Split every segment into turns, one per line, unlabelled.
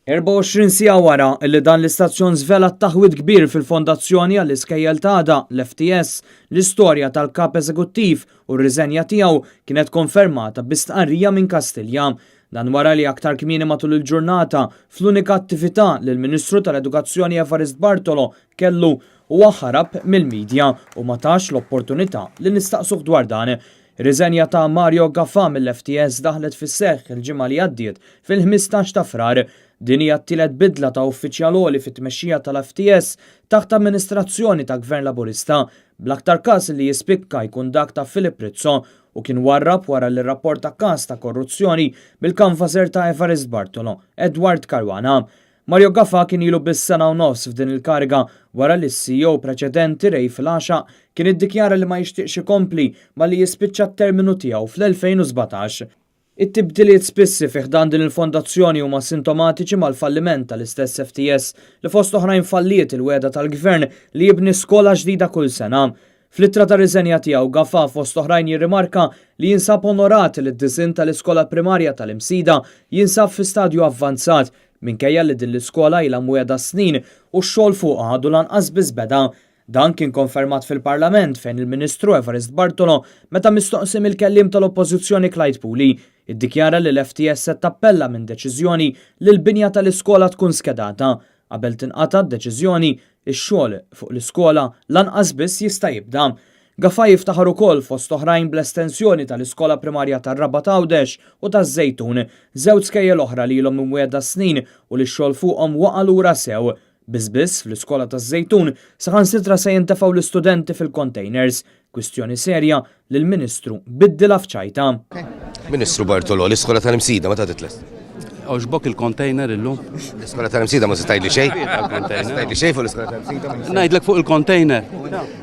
24 siegħa wara illi dan l-istazzjon żvela t-taħwid kbir fil-Fondazzjoni għall-Iskejjel t'Għada, l-FTS, l-istorja tal-Kap Eżekuttiv u r-riżenja tiegħu kienet konfermata bi stqarrija minn Kastilja. Dan wara li aktar kmieni matul il-ġurnata, fl-unika attività li l-Ministru tal-Edukazzjoni Evarist Bartolo kellu, huwa ħarab mill-media u ma tax l-opportunità li nistaqsuh dwar dan. Ir-riżenja ta' Mario Gafà mill-FTS daħlet fis-seħħ il-ġimgħa li għaddiet fil-15 ta' Frar. Din hija t-tielet bidla ta' uffiċjal għoli fit-tmexxija tal-FTS taħt amministrazzjoni ta' Gvern Laburista, bl-aktar każ li jispikka jkun dak ta' Philip Rizzo u kien warrab wara li rrapporta każ ta' korruzzjoni mill-kanvaser ta' Evarist Bartolo, Edward Caruana. Mario Gafà kien ilu biss sena u nofs f'din il-kariga wara li s-CEO preċedenti Ray Filasha kien iddikjara li ma jixtieqx ikompli malli jispiċċa t-terminu tiegħu fl-2017. It-tibdiliet spissi fi ħdan din il-fondazzjoni huma sintomatiċi mal-falliment tal-istess FTS li fost oħrajn falliet il-wegħda tal-Gvern li jibni skola ġdida kull sena. Fl-ittra ta' riżenja tiegħu, Gafà fost oħrajn jirrimarka li jinsab onorat li d-disinn tal-iskola primarja tal-Imsida jinsab fi stadju avvanzat minkejja li din l-iskola ilha mwiegħda snin u x-xogħol fuqha għadu lanqas biss beda. Dan kien konfermat fil-Parlament fejn il-Ministru Evarist Bartolo meta mistoqsi mill-Kelliem tal-Oppożizzjoni Clyde Puli, iddikjara li l-FTS se tappella minn deċiżjoni li l-binja tal-iskola tkun skedata. Qabel tinqata' d-deċiżjoni, ix-xogħol fuq l-iskola lanqas biss jista' jibda. Gafà jiftaħar ukoll fost oħrajn bl-estensjoni tal-iskola primarja tar-Rabat Għawdex u taż-Żejtun, żewġ skejjel oħra li ilhom imwiegħda snin u li x-xogħol fuqhom waqa' lura sew. Biss biss, fl-iskola taż-Żejtun saħansitra se jintefgħu l-istudenti fil-containers, kwistjoni serja li l-Ministru biddilha f'ċajta.
Ministru Bartolo, l-iskola tal-Imsida meta titlest?
Oġbok il-container illum?
L-iskola tal-Imsida ma se tgħidli xejn? Tgħidli xejn fuq l-iskola tal-Imsida?
Ngħidlek fuq il-container.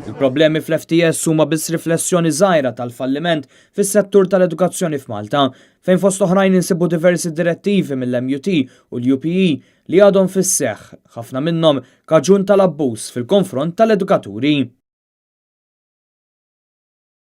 Il-problemi fl-FTS huma biss riflessjoni żgħira tal-falliment fis-settur tal-edukazzjoni f'Malta, fejn fost oħrajn insibu diversi direttivi mill-MUT u l-UPE li għadhom fis-seħħ, ħafna minnhom kaġun tal-abbuż fil-konfront tal-edukaturi.